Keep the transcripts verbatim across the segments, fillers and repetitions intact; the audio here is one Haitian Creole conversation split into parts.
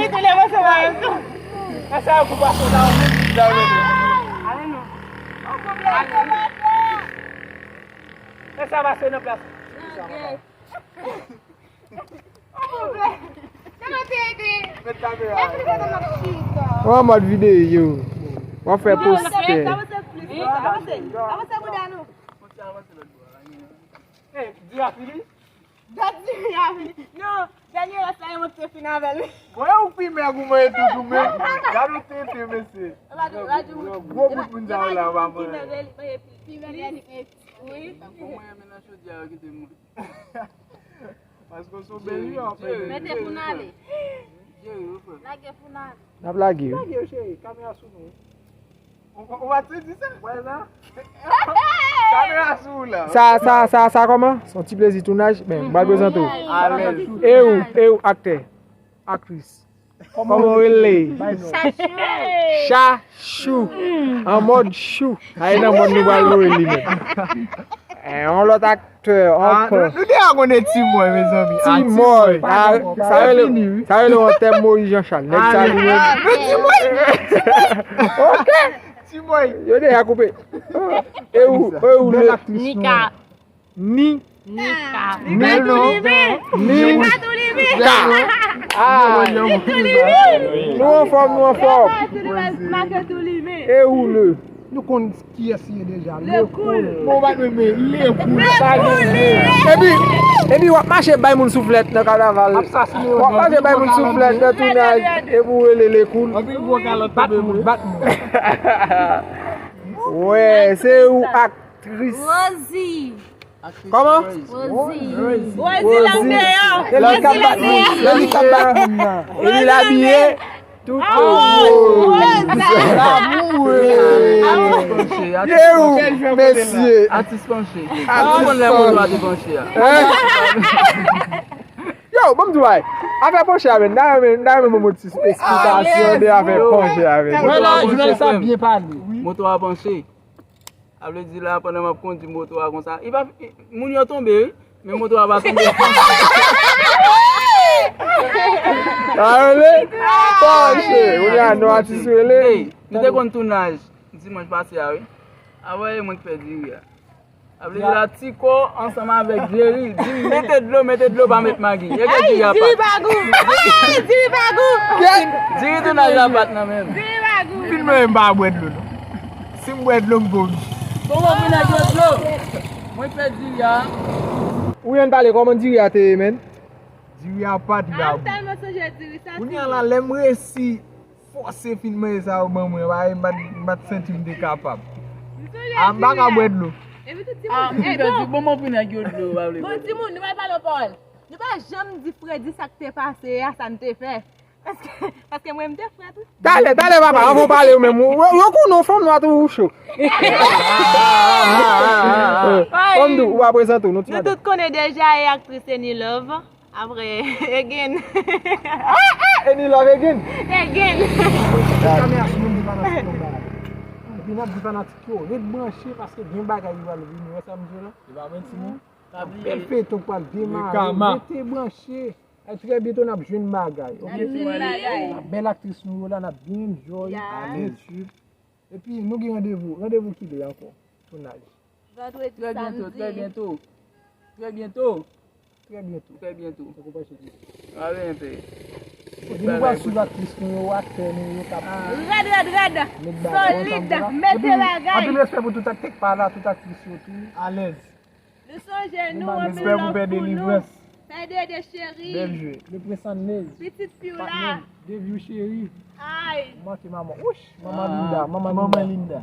Te leve se mwen menm tou. Lè sa yo kou pase la, ou menm ki dam yo. Ale non. Lè sa pase nan plas. Mwen an mòd videyo. W ap fè postè. Avanse, avanse, avanse, avanse, avanse. Hey, di a fini? Dat di a fini. Non, dènye rès la, e mwen ki te fin avè l. Mwen ou pi mèg ou mwen tou tou men. Gade ou tete mesye. Gwo bout moun sa yo la pa mwen. Pi mèg li. Wi. Bon mwen renmen nan chodi a yo kite mwen. Paske w se yon bèl jan. Mete pou n ale. Lage pou n ale. N ap lage wi. Lage yo cheri, kamera sou nou. Ou pa ti di sa? Wè la. Kamera sou ou la. Sa sa sa sa kòman? Se yon ti plezi tounaj. Men m pral prezante w. Alèz. E ou, e ou aktè, aktris. Kòman w rele? Chachou. Chachou. An mòd chou. Ay nan mòd nou pral voye li menm. Eh, yon lòt aktè ankò. Nou deja konnen Timoy, mezanmi. Timoy. Sa rele, sa rele yon tèm Moyiz Janchal. Nèg sa li menm. Men Timoy. Ok. Timoy. Yo deja koupe. E ou, e ou le. Nika. Ni. Nika. Ni. Nika. Nika. Ah. Nou anfòm, nou anfòm. E ou le. Nou konn kiyès li ye deja. Lekoul. Bon, w pa t menm Lekoul. Lekoul li ye. Epi, epi w ap mache bay moun souflèt nan kanaval. W ap mache bay moun souflèt nan tounaj. Epi w rele Lekoul. Anpil gwo kalòt tonbe vre. Bat moun, bat moun. Wè, se ou aktris. Rosie. Kòman? Rosie. Rosie, lanm deyò. Rosie, lanm deyò. Rosie k ap bat moun nan. Epi l abiye. Tout. Ye ou, mesye. Atis panche. Atis panche. Ou konn lè moto a te panche a? Yo, ban m di w bagay. Afè panche a, men, n ta renmen, n ta renmen ban m yon ti esplikasyon de afè panche a, men. Wè la, jounal sa byen pale. Moto a panche. A vle di la, pandan m ap kondi moto a konsa, li pa, moun yo tonbe, wi, men moto a pa tonbe. Sa rele? Panche. Kounye a, nou atis rele. Hey, nou te konn tounaj dimanch pase a, wi. Avè e mwen k fè diri a. A vle di la, Tiko ansanm avèk Jerry di m mete dlo, mete dlo, pa met magi. E ke diri a pat. Diri pa gou. Ay, diri pa gou. Diri tounaj la pat nan men m. Diri pa gou. Fin mwen m pa bwè dlo non. Si m bwè dlo m vomi. Bon, bon, vin ak dlo. Mwen fè diri a. Ou jwenn pale kòman diri a te ye, menn? Diri a pa di la. Tèlman sonje diri sa. Kounye a la, lè m resi fòse fin manje sa yo ban mwen, pa m pa t, m pa t santi m te kapab. A, m pa ka bwè dlo. Epi tout timoun. Ah, m pèdi, bon, mwen pou nèg yo dlo, pa vle. Bon, timoun, nou pa pale yon pawòl. Nou pa janm di Fredi sa k te pase a, sa n te fè. Paske, paske mwen, m te frè tou. Talè, talè, papa, anvan w pale ou menm. Yo, yo konnen w fanm nwa tou ou cho. Fanm tou, ou pa prezante w, non, ti madanm. Nou tout konnen deja, e aktris Eni Love. Apre, again. Ah, ah, Eni Love again. Again. Kamera sou moun ki fanatik yo, bagay. Epi n ap di fanatik yo, ret branche paske gen bagay ki pral vini, wè sa m di w la? Li pa menti non. Bèl feyton k pral demare, rete branche. Ay, trè byento n ap jwenn bagay, ok? N ap jwenn bagay. Bèl aktris nou yo la, n ap byen enjoy YouTube. Epi nou gen randevou. Randevou kilè ankò? Tounaj. Vandredi, samdi. Trè byento, trè byento. Trè byento. Trè byento. Trè byento. Sa konprann se ki? Ale enpe. Epi nou pral swiv aktris nou yo, aktè nou yo k ap. Rèd, rèd, rèd. Solid. Mete bagay. Anpil respè pou tout aktè k pa la, tout aktris yo tou. Alèz. Nou sonje nou, anpil love pou nou. Fè Dede cheri. Bèl jwe. Le Prince Annez. Pitit fi w la. Devi w cheri. Ay. Manke manman. Wouch, manman Linda, manman Linda.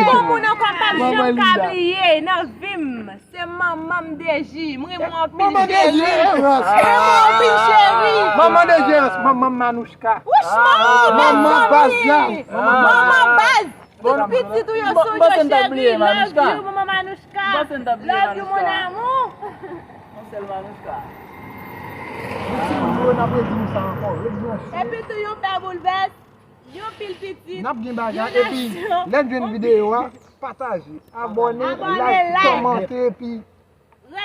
Gon moun ankò m p ap janm ka bliye nan vi m. Se manman m Deji. M renmen w anpil Deji. M renmen w anpil cheri. Manman Deji, manman Manouchka. Wouch, manman baz la. Manman baz. Tout pitit ou yo sonje cheri, love you, manman Manouchka. Love you, mon amour. Yon sèl Manouchka. Epi tou yon bèl boulvès, yon pil pitit, n ap gen bagay, epi lè n jwenn videyo a, pataje, abòne, like, kòmante, epi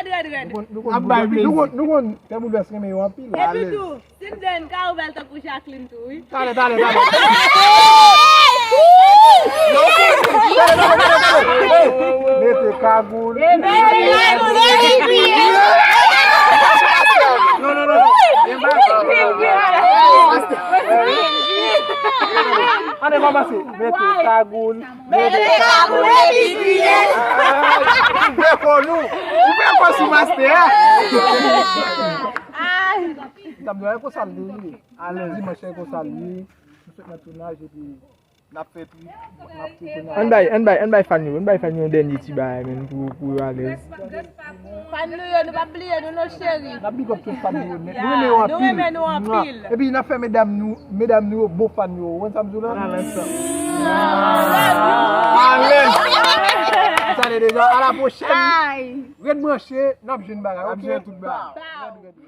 Rèd, rèd, rèd. Nou konn, nou konn, nou konn, nou konn, Tè Boulvès renmen yo anpil. Epi tou, Silvèn ka ouvè l tankou Jacqueline tou, wi. Talè, talè, talè. Mete kagoul. Non, non, non, non. Ann kòmanse. Mete kagoul. Mete kagoul epi kriye. Ou fè kò nou. Ou fè kò sou mastè a. Ay. Samdi a, e konsa l ye. Alèz. Dimanch, e konsa l ye. Nou sot nan tounaj epi n ap fè trip, n ap fè tounaj. Ann bay, ann bay, ann bay fan yo, ann bay fan yo yon dènye ti bagay, menn, pou, pou yo alèz. Fan nou yo, nou p ap bliye nou non, cheri. N ap big up tout fan nou yo nèt. Nou renmen yo anpil. Nou renmen nou anpil. Epi n ap fè medam nou, medam nou yo bon fan yo. Ou konn sa m di w la? Alèz. Alèz. Sa deja, a la pwochèn. Ret branche, n ap jwenn bagay, ok? N ap jwenn tout bagay. Red, red, red.